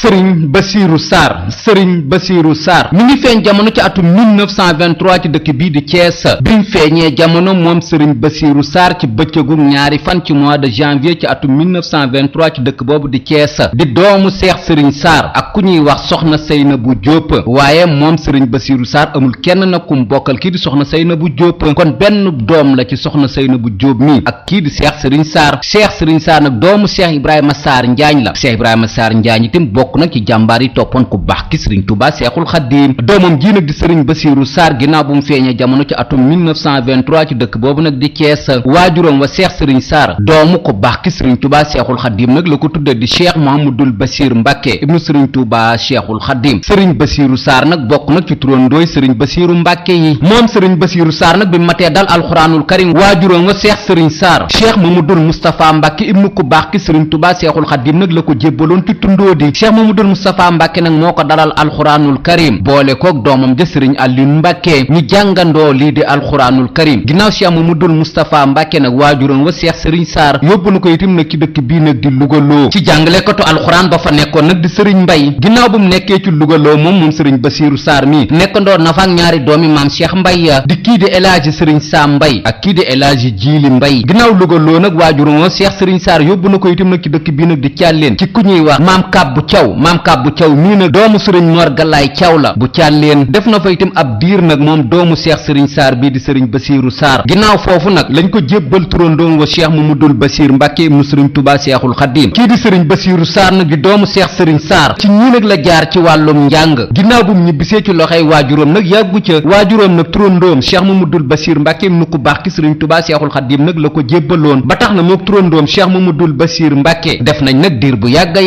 Serigne Bassirou Sarr Serigne Bassirou Sarr mi ngi feeñ jamono ci atum 1923 ci dëkk bii di Thiès bi mu feeñee jamono moom Serigne Bassirou Sarr ci bëccëgu ñaari fan ci mois de janvier ci atum 1923 ci dëkk boobu di Thiès di doomu Cheikh Serigne Sarr ak ku ñuy wax soxna Seynabou Diop waaye moom Serigne Bassirou Sarr amul kenn nag kum bokkal kii di soxna Seynabou Diop kon benn doom la ci soxna Seynabou Diop mi ak kii di Cheikh Serigne Sarr Cheikh Serigne Sarr nag doomu Cheikh Ibrahima Sarr Njaañ la Cheikh Ibrahima Sarr Njaañ itam bokk nag ci jàmbaar yi toppoon ku baax ki Serigne Touba Cheikhul Khadim doomam ji nag di Serigne Bassirou Sarr ginnaaw bu mu feeñee jamono ci atum 1923 ci dëkk boobu nag di Thiès waajuram wa Cheikh Serigne Sarr doomu ku baax ki Serigne Touba Cheikhul Khadim nag la ko tudde di Cheikh Mouhamadoul Bassir Mbacké ibnu Serigne Touba Cheikhul Khadim Serigne Bassirou Sarr nag bokk nag ci turandooy Serigne Bassirou Mbacké yi moom Serigne Bassirou Sarr nag bi matee dal alxuraanul karim waajuram wa Cheikh Serigne Sarr Cheikh Mamadou Moustapha Mbacké ibnu ku baax ki Serigne Touba Cheikhul Khadim nag la ko jébbaloon ci tundoo di Cheikh Mamadou Moustapha Mbacké nag moo ko dalal alxuraanul karim boole koog doomam ja Serigne Alioune Mbacké ñu jàngandoo lii di alxuraanul karim ginnaaw Cheikh Mamadou Moustapha Mbacké nag waajuram wa Cheikh Serigne Sarr yóbbu na ko itam nag ci dëkk bii nag di Lougaloo ci jàngalekatu alxuraan ba fa nekkoon nag di Serigne Mbaye ginnaaw bu mu nekkee ci Lougaloo moom Serigne Bassirou Sarr mi nekkandoo na fa ak ñaari doomi maam Cheikh Mbaye di kii di El Hadji Serigne Sam Mbaye ak kii di El Hadji Djili Mbaye ginnaaw Lougaloo nag waajuram wa Cheikh Serigne Sarr yóbbu na ko itam nag ci dëkk bii nag di Thialène ci ku ñuy wax maam Kabbu Thiaw mii nag doomu Serigne Mor Galaay Thiaw la bu Thialène def na fa itam ab diir nag moom doomu Cheikh Serigne Sarr bii di Serigne Bassirou Sarr ginnaaw foofu nag lañ ko jébbal turandoom wa Cheikh Mamadou Bassir Mbacké ibnu Serigne Touba Cheikhul Khadim kii di Serigne Bassirou Sarr nag di doomu Cheikh Serigne Sarr ci ñii nag la jaar ci wàllum njàng ginnaaw bu mu ñibbisee ci loxoy waajuram nag yàggu ca waajuram nag turandoom Cheikh Mamadou Bassir Mbacké ibnu ku baax ki Serigne Touba Cheikhul Khadim nag la ko jébbaloon ba tax na mook turandoom Cheikh Mamadou Bassir Mbacké def nañ nag diir bu yàgg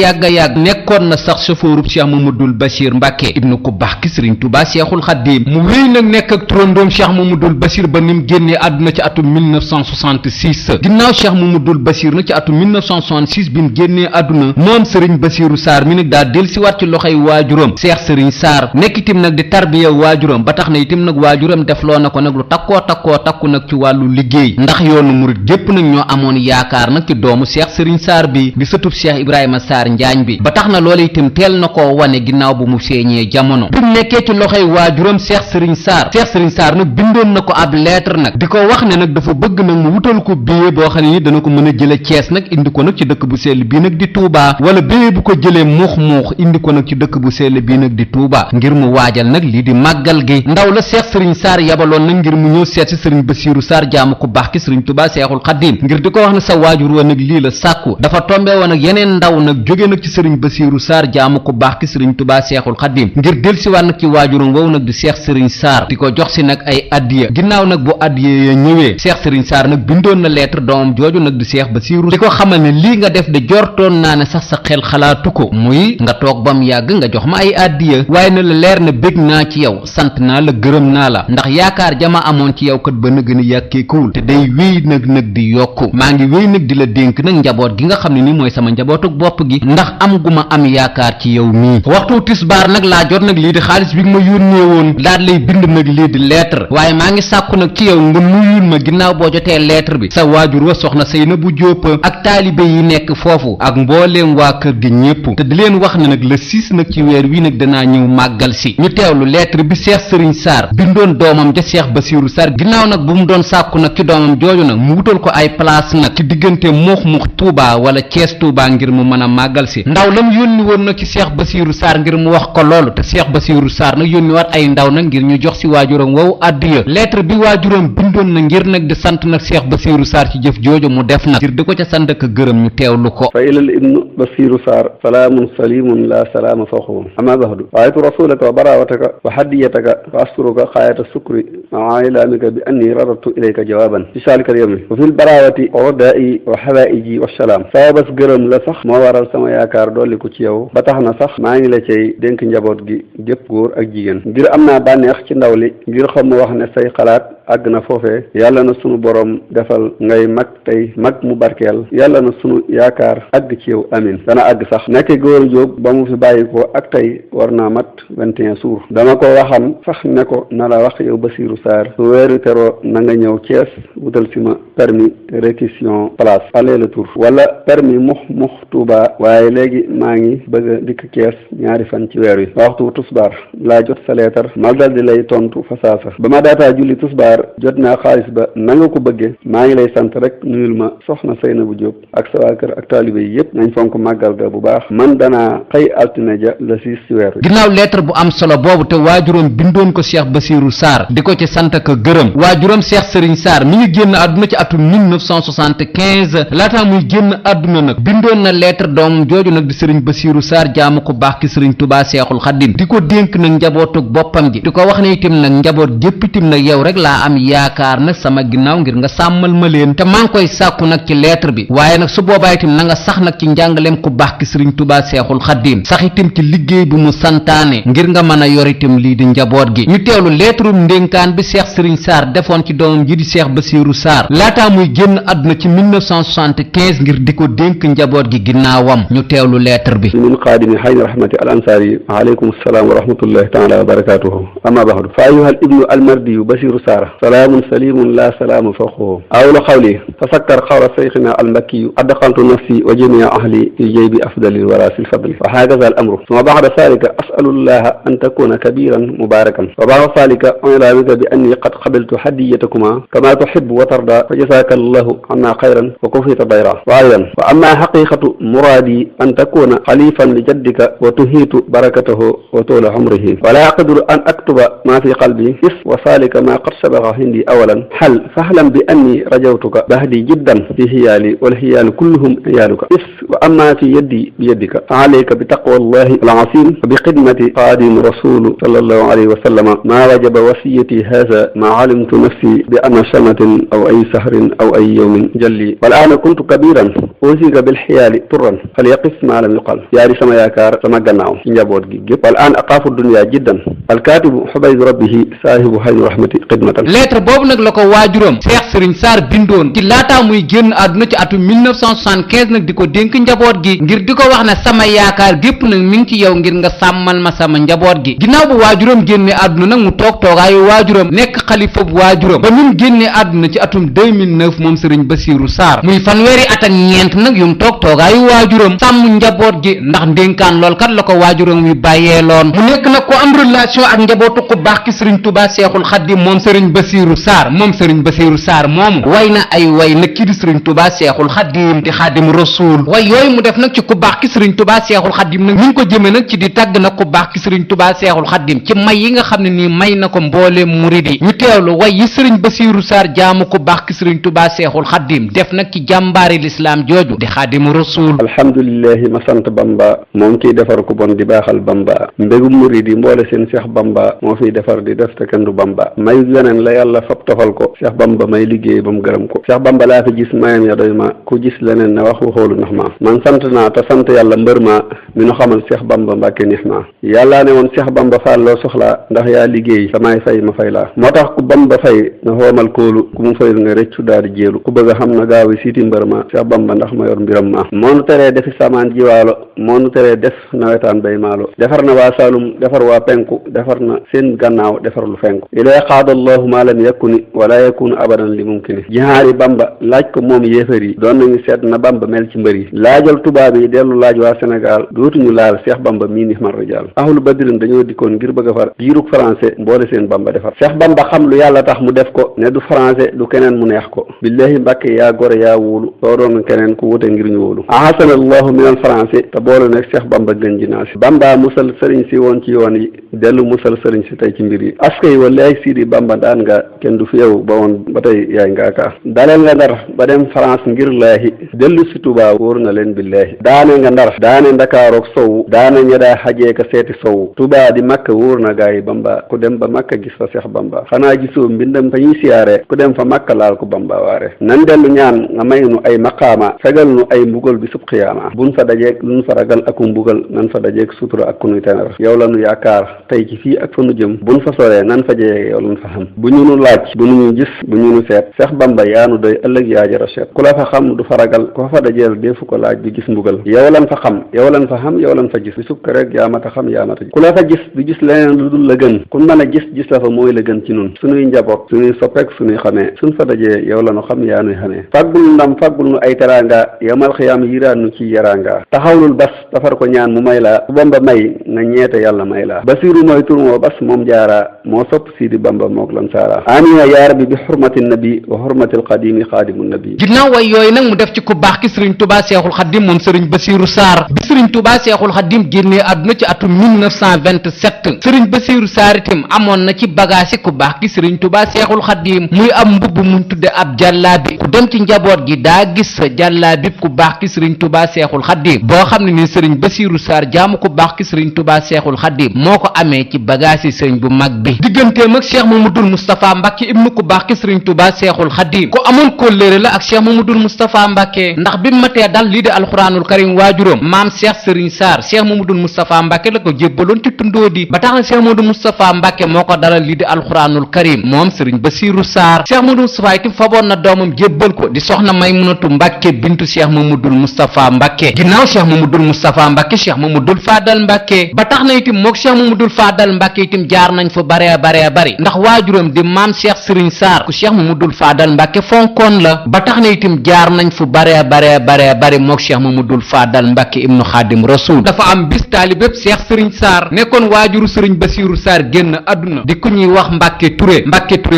nekkoon na sax chauffeurub Cheikh Mamadou Bassir Mbacké ibnu ku baax ki Serigne Touba Cheikhul Khadim mu wéy nag nekk ak turandoom Cheikh Mamadou Bassir ba nim génnee àdduna ci atum 1966 ginnaaw Cheikh Mamadou Bassir nag ci atum 1966 bi mu génnee àdduna moom Serigne Bassirou Sarr mi nag daa del si waat ci loxoy waajuram Cheikh Serigne Sarr nekk itam nag di tarbiya waajuram ba tax na itam nag waajuram defloo na ko nag lu takku nag ci wàllu liggéey ndax yoonu murit gépp nag ñoo amoon yaakaar nag ci doomu Cheikh Serigne Sarr bi di sëtub Cheikh Ibrahima Sarr Njaañ bi ba tax na loolu itam teel na koo wane ginnaaw bu mu feeñee jamono bi mu nekkee ci loxoy waajuram Cheikh Serigne Sarr nag bindoon na ko ab lettre nag di ko wax ne nag dafa bëgg nag mu wutal ko billet boo xam ne ni dana ko mën a jële Thiès nag indi ko nag ci dëkk bu sell bii nag di Touba wala billet bu ko jëlee muux indi ko nag ci dëkk bu sell bii nag di Touba ngir mu waajal nag lii di màggal gi ndaw la Cheikh Serigne Sarr yabaloon nag ngir mu ñëw seet si Serigne Bassirou Sarr jaamu ko baax ki Serigne Touba Cheikhul Khadim ngir di ko wax ne sa waajur wa nag lii la sàkku dafa tombe woon ak yeneen ndaw nag jóge nag ci Serigne Bassirou Sarr jaamu ko baax ki Serigne Touba Cheikhul Khadim ngir delsiwaat nag ci waajuram woowu nag di Cheikh Serigne Sarr di ko jox si nag ay addiya ginnaaw nag bu addiya ya ñëwee Cheikh Serigne Sarr nag bindoon na lettre doomam jooju nag di Cheikh Bassirou di ko xamal ne lii nga def de jortoon naa ne sax sa xel xalaatu ko muy nga toog bam yàgg nga jox ma ay addiya waaye na la leer na bég naa ci yow sant naa la gërëm naa la ndax yaakaar jama amoon ci yow kat ba na gën a yàkkeekuwul te day wéy nag di yokku maa ngi wéy nag di la dénk nag njaboot gi nga xam ne ni mooy sama njabootuk bopp gi ndax am gu ma am yaakaar ci yow mii waxtu tisbaar nag laa jot nag lii di xaalis bi ma yónnee woon daal lay bind nag lii di lettre waaye maa ngi sàkku nag ci yow nga nuyul ma ginnaaw boo jotee lettre bi sa waajur wa soxna Seynabou Diop ak taalibe yi nekk foofu ak mbooleem waa kër gi ñépp te di leen wax ne nag le 6 nag ci weer wi nag danaa ñëw màggal si ñu teewlu lettre bi Cheikh Serigne Sarr bindoon doomam ja Cheikh Bassirou Sarr ginnaaw nag bu mu doon sàkku nag ci doomam jooju nag mu wutal ko ay place nag ci diggante muux Touba wala Thiès Touba ngir mu mën a màggal si ndaw lam yónni woon nag ci Cheikh Bassirou Sarr ngir mu wax ko loolu te Cheikh Bassirou Sarr nag yónni waat ay ndaw nag ngir ñu jox si waajuram wow addiya lettre bi waajuram bindoon na ngir nag di sant nag Cheikh Bassirou Sarr ci jëf jooju mu def nag ngir di ko ca sant ak gërëm ñu teewlu ko fa ilal ibnu Bassirou Sarr salaamun salimun la salaama fawqahum amma ba'du waaytu rasulaka wa barawataka wa hadiyataka wa asturuka xaayata sukri maa ilaamika bi anni radatu ilayka jawaban fi saalika al yawmi wa fil barawati wa wadaa'i wa hawaa'iji wa salaam sababas gërëm la sax moo waral sama yaakaar dolli ko ci yow ba tax na sax maa ngi la cay dénk njaboot gi gépp góor ak jigéen ngir am naa bànneex ci ndaw li ngir xam mu wax ne say xalaat àgg na foofee yàlla na sunu borom defal ngay mag tey mag mu barkeel yàlla na sunu yaakaar àgg ci yow amin dana àgg sax nekk góor jóob ba mu fi bàyyi ko ak tey war naa mat 21 jours dama ko waxan sax ne ko na la wax yow Bassirou Sarr su weeru teroo na nga ñëw Thiès wutal si ma permis réquisition place aller retour wala permis mux Touba waaye léegi maa ngi bëgg a dikk Thiès ñaari fan ci weer wi waxtu tusbaar laa jot sa leetar ma dal di lay tontu fa saasa ba ma daataa julli tusbaar jot naa xaalis ba na nga ko bëggee maa ngi lay sant rek nuyul ma soxna Seynabou Diop ak sa waa kër ak taalibe yi yëpp nañ fonk màggal ga bu baax man danaa xëy altine ja le 6 ci weer wi. ginnaaw lettre bu am solo boobu te waajuram bindoon ko Cheikh Bassirou Sarr di ko ci sant ak gërëm waajuram Cheikh Serigne Sarr mi ngi génn àdduna ci atum 1975 laataa muy génn àdduna nag bindoon na lettre doom jooju nag di Serigne Bassirou Sarr jaamu ko baax ki Serigne Touba Seexul Xaddim di ko dénk nag njabootu boppam gi di ko wax ne itam nag njaboot gépp itam nag yow rek laa am yaakaar nag sama ginnaaw ngir nga sàmmal ma leen te maa ngi koy sàkku nag ci lettre bi waaye nag su boobaa itam na nga sax nag ci njàngaleem ku baax ki Serigne Touba Seexul Xaddim sax itam ci liggéey bu mu santaane ngir nga mën a yor itam lii di njaboot gi ñu teewlu lettre ndénkaan bi Cheikh Serigne Sarr defoon ci doomam ji di Cheikh Bassirou Sarr laataa muy génn àdduna ci 1975 ngir di ko dénk njaboot gi ginnaawam ñu teewlu lettre bi min xaadimi xayni rahmati al ansari aleykum salaam wa rahmatullahi taala wa barakatuhu amma baxdu fa ayuha al ibnu al mardiyu Bassirou Sarr salaamun salimun la salaama fawqahu awlu xawli fa sakkar xawla seyxina al makkiyu adxaltu nafsi wa jamia ahli fi jaybi afdali lwara fi lfadli fa hakaza al amru suma baxda salika asalullaha an takuna kabiran mubarakan wa baxda salika ila bika bi anni qad qabiltu hadiyatakuma kama tuhibu wa tarda fa jasaka allahu anna xayran wa kufita dayra wa aydan wa amma haqiqatu muradi an takuna xalifan li jaddika wa tuhiitu barakatahu wa toola umrihi wala aqdiru an aktuba ma fi qalbi is wa salika ma qad sabaqa hindi awalan hal fahlam bi anni rajawtuka bahdi jiddan fi hiyaali wal hiyaalu kulluhum hiyaaluka is wa amma fi yaddi bi yaddika fa alayka bi taqwa allahi al-azim wa bi xidmati qadim rasulu sallallahu alayhi wa sallama ma wajaba wasiyati hadha ma alimtu nafsi bi anna sanatin aw ay sahrin aw ay yawmin jalli wal ana kuntu kabiran usika bil hiyaali turran fal yaqis ma lam yuqal yaari sama yaakaar sama gannaaw ci njaboot gi gépp wal an aqaafu dunya jiddan alkaatibu xubaydu rabbihi saahibu haynu rahmati xidmatan lettre boobu nag la ko waajuram Cheikh Serigne Sarr bindoon ci laataa muy génn àdduna ci atum 1975 nag di ko dénk njaboot gi ngir di ko wax ne sama yaakaar gépp nag mi ngi ci yow ngir nga sàmmal ma sama njaboot gi ginnaaw bu waajuram génne àdduna nag mu toog toogaayu waajuram nekk xalifa bu waajuram ba nim génne àdduna ci atum 2009 moom Serigne Bassirou Sarr muy fanweeri at ak ñeent nag yum toog toogaayu waajuram sàmm njaboot gi ndax ndénkaan lool kat la ko waajuram wi bàyyee loon mu nekk nag ko am relation ak njabootu ku baax ki Serigne Touba Seexul Xaddim moom Serigne Bassirou Sarr moom Serigne Bassirou Sarr moomu way na ay way nag kii di Serigne Touba Seexul Xaddim di Xaadim Rasul way yooyu mu def nag ci ku baax ki Serigne Touba Seexul Xaddim nag mi ngi ko jëme nag ci di tàgg nag ku baax ki Serigne Touba Seexul Xaddim ci may yi nga xam ne nii may na ko mbooleem murid yi ñu teewlu way yi Serigne Bassirou Sarr jaamu ku baax ki Serigne Touba Seexul Xaddim def nag ci jàmbaari lislaam jooju di Xaadim Rasul alhamdulillahi ma sant Bamba moom kiy defar ku bon di baaxal Bamba mbégum murid yi mboole seen Cheikh Bamba moo fiy defar di def te kenn du Bamba may leneen la yàlla fab tofal ko Cheikh Bamba may liggéey ba mu gërëm ko Cheikh Bamba laa fi gis mayam ya doy ma ku gis leneen ne wax waxoolu nax ma man sant naa te sant yàlla mbër ma mi nu xamal Cheikh Bamba Mbàkke neex ma yàllaa ne woon Cheikh Bamba Fall loo soxlaa ndax yaa liggéey samay fay ma fay laa moo tax ku Bamba fay na xoomal kóolu ku mu fayul nga rëccu daal di jéelu ku bëgg a xam na gaaw yi siiti mbër ma Cheikh Bamba ndax ma yor mbiram ma moo nu teree defi samaan jiwaalo moo nu teree def nawetaan bay maalo defar na waa Saalum defar waa penku defar na seen gannaaw defar lu fenku ilay qaadallahu ma lam yakuni wala yakunu abadan li mumkini jihaari Bamba laaj ko moom yéefar yi doon nañu seet na Bamba mel ci mbër yi laajal tubaab yi dellu laaj waa Sénégal dootuñu laal Cheikh Bamba mii ni man rijaal ahlu badrin dañoo dikkoon ngir bëgg a far giirug français mboole seen Bamba defar Cheikh Bamba xam lu yàlla tax mu def ko ne du français du keneen mu neex ko billahi Mbàkke yaa gore yaa wóolu soo doon keneen ku wute ngir ñu wóolu ahasana allahu min al français te boole nag Cheikh Bamba gën ji naa si Bamba musal sëriñ si woon ci yoon yi dellu musal sëriñ si tey ci mbir yi askay wallaay Sidi Bamba daan nga kenn du fi yow ba woon ba tey yaay ngaa kaa daleel nga Ndar ba dem France ngir laahi dellu si Tuubaa wóor na leen billaahi daane nga Ndar daane Ndakaarook sowu daane ña daa xajee ka seeti sowu Tuubaa di Makka wóor na gaa yi Bamba ku dem ba Makka gis fa Cheikh Bamba xanaa gisoo mbindam fa ñuy siyaare ku dem fa Makka laal ko Bamba waare nan dellu ñaan nga may nu ay maqaama fegal nu ay mbugal bi sub xiyaama buñ fa dajeeg luñ fa ragal aku mbugal nan fa dajeeg sutura ak ku nuy tenar yow la nu yaakaar tey ci fii ak fa nu jëm buñ fa soree nan fa jeyee yow luñ fa xam buñ ñu nu laaj bu ñu gis bu ñu nu seet Seex Bamba yaanu doy ëllëg yaa jara seet ku la fa xam du fa ragal ko fa dajeel deefu ko laaj du gis mbugal yow lan fa xam yow lan fa xam yow lan fa gis bi sukk rek yaa mata xam yaa mata ku la fa gis du gis leneen lu dul la gën ku mën a gis la fa mooy la gën ci nun suñuy njaboot suñuy soppeek suñuy xamee suñ fa dajee yow la nu xam yaa nuy xamee fàggul ndam fàggul nu ay teraanga yamal xiyaam yiraan nu ci yaraanga taxawlul bas tafar ko ñaan mu may la bu Bamba may nga ñeete yàlla may la basiru mooy tur moo bas moom jaara moo sopp Sidi Bamba mook lan saara amina yaa rabbi bi xurmati nabi wa xurmati alqadimi xaadimu nabi ginnaaw way yooyu nag mu def ci ku baax ki sëriñ Touba Seexul Xadim moom sëriñ Basiiru Saar bi sëriñ Touba Seexul Xadim génnee àdduna ci atum 1927 sëriñ Basiiru Saar itam amoon na ci bagaasi ku baax ki sëriñ Touba Seexul Xadim muy am mbubb mu tudde ab jàllaabi ku dem ci njaboot gi daa gis sa jàllaabi ku baax ki sëriñ Touba Seexul Xadim boo xam ne ni sëriñ Basiiru Saar jaamu ku baax ki sëriñ Touba Seexul Xadim moo ko amee ci bagaasi sëriñ bu mag bi digganteem ak Cheikh Mamadou Moustapha Mbacke ibnu ku baax ki sëriñ Touba Seexul Xadim ko amoon kóllëre la ak Cheikh Mamadou Moustapha Mbacke ndax bi mu matee dal lii di alxuraanul karim waajuram maam Cheikh Serigne Sarr Cheikh Mamadou Moustapha Mbacke la ko jébbaloon ci tundoo di ba tax na Cheikh Mamadou Moustapha Mbacke moo ko dalal lii di alxuraanul karim moom Serigne Bassirou Sarr Cheikh Mamadou Moustapha itam faboon na doomam jébbal ko di soxna Maymunatu Mbacke bintu Cheikh Mamadou Moustapha Mbacke ginnaaw Cheikh Mamadou Moustapha Mbacke Cheikh Mamadou Fadal Mbacke ba tax na itam mook Cheikh Mamadou Fadal Mbacke itam jaar nañ fa bare bari ndax waajuram di maam Cheikh Serigne Sarr ku Cheikh Mamadou Fadal Mbacke fonkoon la ba tax na itam jaar nañ fu bare bari mook Cheikh Mamadou Fadal Mbacke ibnu Xaadim Rasul dafa am bis taalibépp Cheikh Serigne Sarr nekkoon waajuru Serigne Bassirou Sarr génn àdduna di ku ñuy wax Mbacke Touré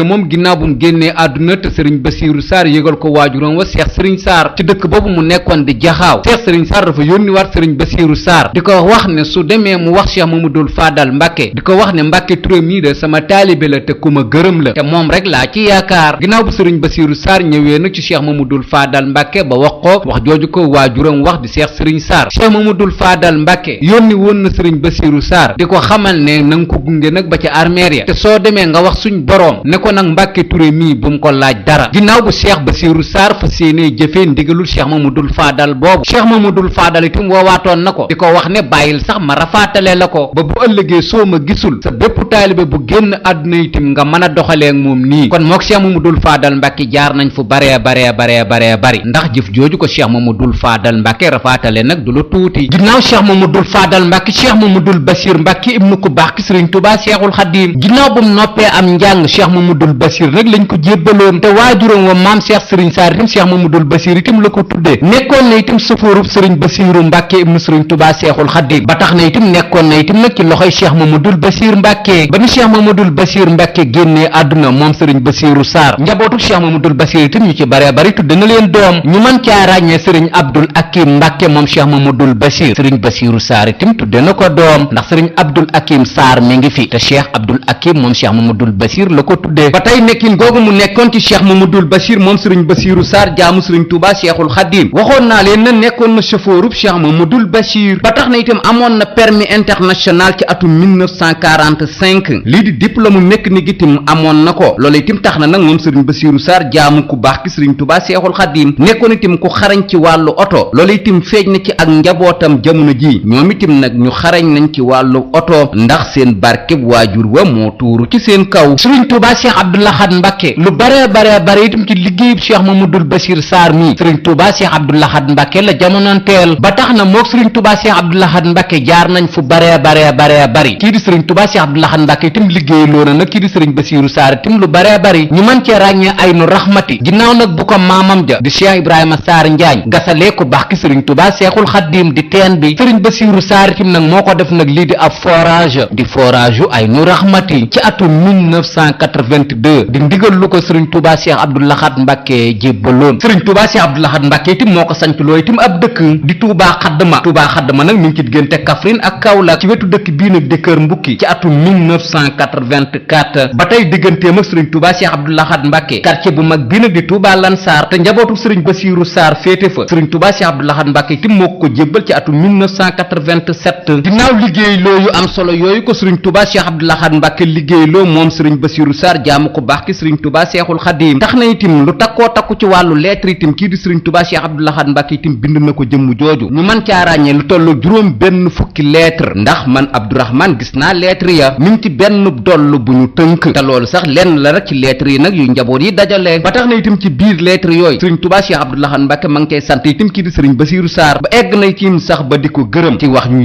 moom ginnaaw bu mu génnee àdduna te Serigne Bassirou Sarr yëgal ko waajuram wa Cheikh Serigne Sarr ci dëkk boobu mu nekkoon di jaxaaw Cheikh Serigne Sarr dafa yónni waat Serigne Bassirou Sarr di ko wax ne su demee mu wax Cheikh Mamadou Fadal Mbacke di ko wax ne Mbacke Touré mii de sama taalibe la te ku ma gërëm la te moom rek laa ci yaakaar ginnaaw bu Serigne Bassirou Sarr ñëwee nag ci Cheikh Mamadou Fadal Mbacke ba wax ko wax jooju ko waajuram wax di Cheikh Serigne Sarr Cheikh Mamadou Fadal Mbacke yónni woon na Serigne Bassirou Sarr di ko xamal ne na nga ko gunge nag ba ca armeer ya te soo demee nga wax suñ boroom ne ko nag Mbacke Touré mii bu mu ko laaj dara ginnaaw bu Cheikh Bassirou Sarr fa séenee jëfee ndigalul Cheikh Mamadou Fadal boobu Cheikh Mamadou Fadal itam woowaatoon na ko di ko wax ne bàyyil sax ma rafaatale la ko ba bu ëllëgee soo ma gisul sa bépp taalibe bu génn àdduna itam nga mën a doxalee ak moom nii kon mook Cheikh Mamadou Fadal Mbacke jaar nañ fu bari ndax jëf jooju ko Cheikh Mamadou Fadal Mbacke rafaatale nag du lu tuuti ginnaaw Cheikh Mamadou Fadal Mbacke Cheikh Mamadou Bassir Mbacke ibnu ku baax ki Serigne Touba Seexul Xadim ginnaaw bu mu noppee am njàng Cheikh Mamadou Bassir nag lañ ko jébbaloon te waajuram wa maam Cheikh Serigne Sarr itam Cheikh Mamadou Bassir itam la ko tuddee nekkoon na itam sëfoorub Serigne Bassirou Mbacke ibnu Serigne Touba Seexul Xadim ba tax na itam nekkoon na itam nag ci loxoy Cheikh Mamadou Bassir Mbacke ba ni Cheikh Mamadou Bassir Mbacke génnee àdduna moom Serigne Bassirou Sarr njabootu Cheikh Mamadou Bassir itam ñu ci bari tudde na leen doom ñu mën caa ràññee Serigne Abdoul Hakim Mbacke moom Cheikh Mamadou Bassir Serigne Bassirou Sarr itam tudde na ko doom ndax Serigne Abdoul Hakim Sarr mi ngi fi te Cheikh Abdoul Hakim moom Cheikh Mamadou Bassir la ko tuddee ba tey nekkin googu mu nekkoon ci Cheikh Mamadou Bassir moom Serigne Bassirou Sarr jaamu Serigne Touba Cheikhul Khadim waxoon naa leen na nekkoon na chauffeurub Cheikh Mamadou Bassir ba tax na itam amoon na permis international ci atum 1945 lii di diplôme nekk ni itam amoon na ko loolu itam tax na nag moom Serigne Bassirou Sarr jaamu ku baax ki Serigne Touba Cheikhul Khadim nekkoon itam ku xarañ ci wàllu oto loolu itam feeñ na ci ak njabootam jamono ji ñoom itam nag ñu xarañ nañ ci wàllu oto ndax seen barkeb waajur wa moo tuuru ci seen kaw Serigne Touba Cheikh Abdou Lahad Mbacke lu bare itam ci liggéeyub Cheikh Mamadou Bassir Sarr mi Serigne Touba Cheikh Abdou Lahad Mbacke la jamonoonteel ba tax na mook Serigne Touba Cheikh Abdou Lahad Mbacke jaar nañ fu bare bari kii di Serigne Touba Cheikh Abdou Lahad Mbacke itam liggéey loona nag kii di Serigne Bassirou Sarr itam lu bare bari ñu mën cee ràññee ay nu raxmati ginnaaw nag bu ko maamam ja di Cheikh Ibrahima Sarr Njaañ gasalee ku baax ki Serigne Touba Cheikhul Khadim di teen bi Serigne Bassirou Sarr itam nag moo ko def nag lii di ab forage di forage yu ay nu raxmati ci atum 1982 di ndigal lu ko Serigne Touba Cheikh Abdou Lahad Mbacke jébbaloon Serigne Touba Cheikh Abdou Lahad Mbacke itam moo ko sanc loo itam ab dëkk di Touba Xaddama nag mi ngi ci diggante Kaffrine ak Kaolack ci wetu dëkk bii nag di Kër Mbukki ci atum 1984 ba tey digganteem ak Serigne Touba Cheikh Abdou Lahad Mbacke quartier bu mag bii nag di Touba Lansar te njabootu Serigne Bassirou Sarr féete fa Serigne Touba Cheikh Abdou Lahad Mbacke itam moo ko jébbal ci atum 1987 ginnaaw liggéey loo yu am solo yooyu ko Serigne Touba Cheikh Abdou Lahad Mbacke liggéey loo moom Serigne Bassirou Sarr jaamu ko baax ki Serigne Touba Cheikhul Khadim tax na itam lu takkoo takku ci wàllu lettre itam kii di Serigne Touba Cheikh Abdou Lahad Mbacke itam bind na ko jëmm jooju ñu mën caa ràññee lu tollu juróom benn fukki lettre ndax man Abdourahmane gis naa lettre ya mi ngi ci benn doll bu ñu tënk te loolu sax lenn la rek ci lettre yi nag yu njaboot yi dajalee ba tax na itam ci biir lettre yooyu sëriñ Touba Cheikh Abdou Lahad Mbacké ma ngi koy sant itam kii di sëriñ Bassirou Sarr ba egg na itam sax ba di ko gërëm ci wax ñu